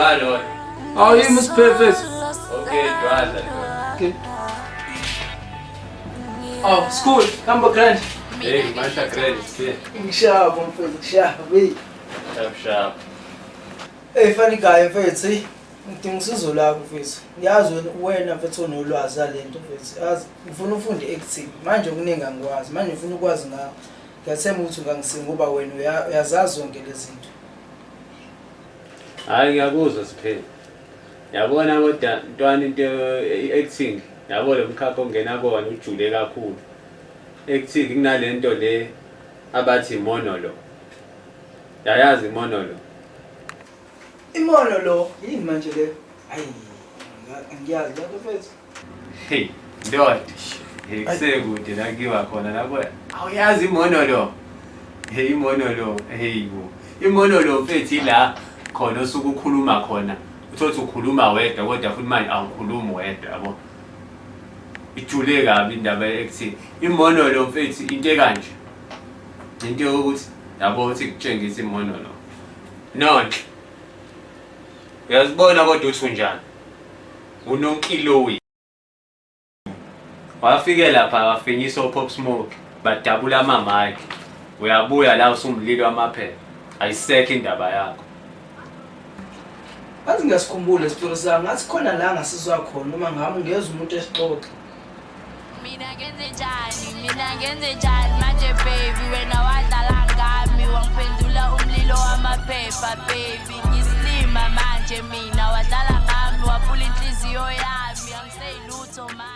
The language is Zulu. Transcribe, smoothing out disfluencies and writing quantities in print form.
Jwalo. Awu yimi uSiphe mfethu. Okay, jwaza. Okay. Oh, school, hamba grand. Hey, masha grand. Siphe. Ngishabo mfethu, ngishabo. Hey. Sharp sharp. Hey funny guy mfethu, hey. Ngidinga usizo lakho mfethu. Ngiyazi wena mfethu onolwazi alento mfethu. Yazi ngifuna ufunde acting. Manje okuningi angikwazi. Manje ngifuna ukwazi ngawe. Ngiyathemba ukuthi ungangisinga ngoba wena uyazazi zonke lezi zinto. Hayi ngiyakuzwa Siphe. Yabona kodwa ntwana into i-acting, yabo lo mkhakha ongena kuwona ujule kakhulu. Acting kunalento le abathi monologue. Yayazi monologue. Imono lo yini manje le? Hayi, angiyazi lento mfethu. Hey, ndoda. Hey, kusekude la kuyiwa khona lapho. Awuyazi imonologue. Hey, imonologue. Hey bo. Imonologue mfethu ila khona osuke ukhuluma khona. Uthole ukhuluma wedwa kodwa futhi manje awukhulumi wedwa yabo. Ijule kabi indaba ye-acting. Imonologue mfethu into ekanje. Into yokuthi yabo uthi kutshengisa imonologue. Nonhle. Uyazibona kodwa uthi unjani? Unonkiloyi. Wafike lapha wafinyisa oPop Smoke badabula amamike. Uyabuya la usumlilo wamaphepha. Ayisekho indaba yakho. Ngathi ngiyasikhumbula isitori sami, ngathi khona la ngasizwa khona uma ngami ngezwa umuntu esixoxa. Mina ngenze njani, mina ngenze njani manje baby, wena wadlala ngami wangiphendula umlilo wamaphepha baby, ngisilima manje mina wadlala ngami waphula inhliziyo yami angiseyilutho manje.